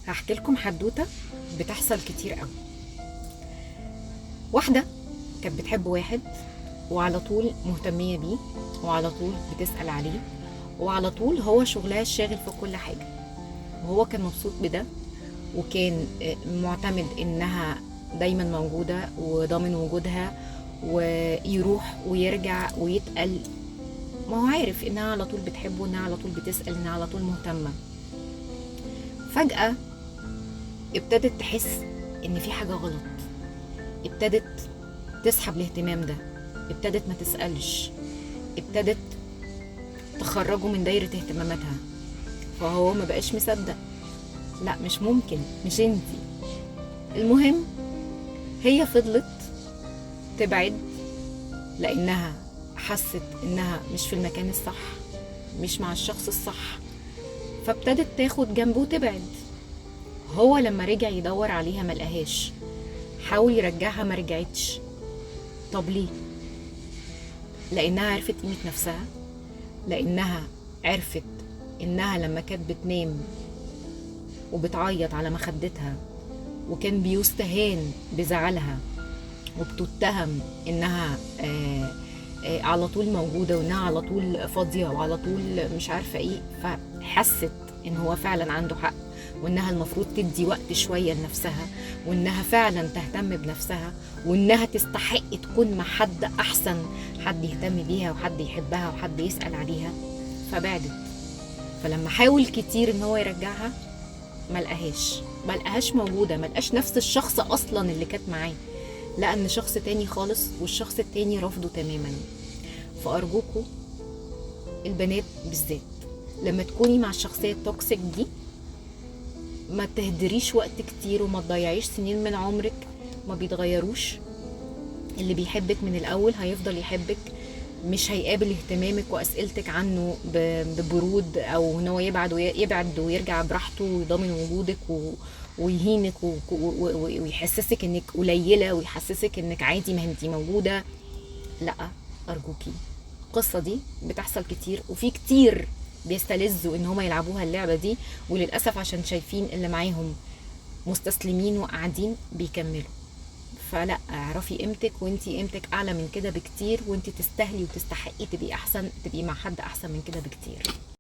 هحكي لكم حدوتة بتحصل كتير قوي. واحدة كانت بتحب واحد وعلى طول مهتميه بيه وعلى طول بتسال عليه وعلى طول هو شغلها الشاغل في كل حاجة، وهو كان مبسوط بده وكان معتمد انها دايما موجودة وضامن وجودها ويروح ويرجع ويتقل، ما هو عارف انها على طول بتحبه، انها على طول بتسال، انها على طول مهتمة. فجاة ابتدت تحس ان في حاجة غلط، ابتدت تسحب الاهتمام ده، ابتدت ما تسالش، ابتدت تخرجه من دايرة اهتماماتها. فهو ما بقاش مصدق، لا مش ممكن، مش انتي. المهم هي فضلت تبعد لانها حست انها مش في المكان الصح، مش مع الشخص الصح، فابتدت تاخد جنبه وتبعد. هو لما رجع يدور عليها ما لقاهاش، حاول يرجعها ما رجعتش. طب ليه؟ لانها عرفت قيمة نفسها، لانها عرفت انها لما كانت بتنام وبتعيط على مخدتها وكان بيستهان بزعلها وبتتهم انها على طول موجودة وانها على طول فاضية وعلى طول مش عارفة ايه، فحست ان هو فعلا عنده حق وانها المفروض تدي وقت شوية لنفسها وانها فعلا تهتم بنفسها وانها تستحق تكون مع حد احسن، حد يهتم بيها وحد يحبها وحد يسأل عليها. فبعدت. فلما حاول كتير ان هو يرجعها ما لقاهاش موجودة، ما لقاش نفس الشخص اصلا اللي كانت معاه، لقى ان شخص تاني خالص، والشخص التاني رفضه تماما. فارجوكوا البنات بالذات لما تكوني مع الشخصية ال toxic دي ما تهدريش وقت كتير وما تضيعيش سنين من عمرك، ما بيتغيروش. اللي بيحبك من الاول هيفضل يحبك، مش هيقابل اهتمامك واسئلتك عنه ببرود او ان هو يبعد ويرجع براحته ويضامن وجودك ويهينك ويحسسك انك قليله ويحسسك انك عادي ما انتي موجودة. لا ارجوكي، القصة دي بتحصل كتير وفي كتير بيستلذوا ان هما يلعبوها اللعبة دي، وللاسف عشان شايفين اللي معاهم مستسلمين وقاعدين بيكملوا. فلا، اعرفي قيمتك، وانتي قيمتك اعلى من كده بكتير، وانتي تستاهلي وتستحقي تبقي احسن، تبقي مع حد احسن من كده بكتير.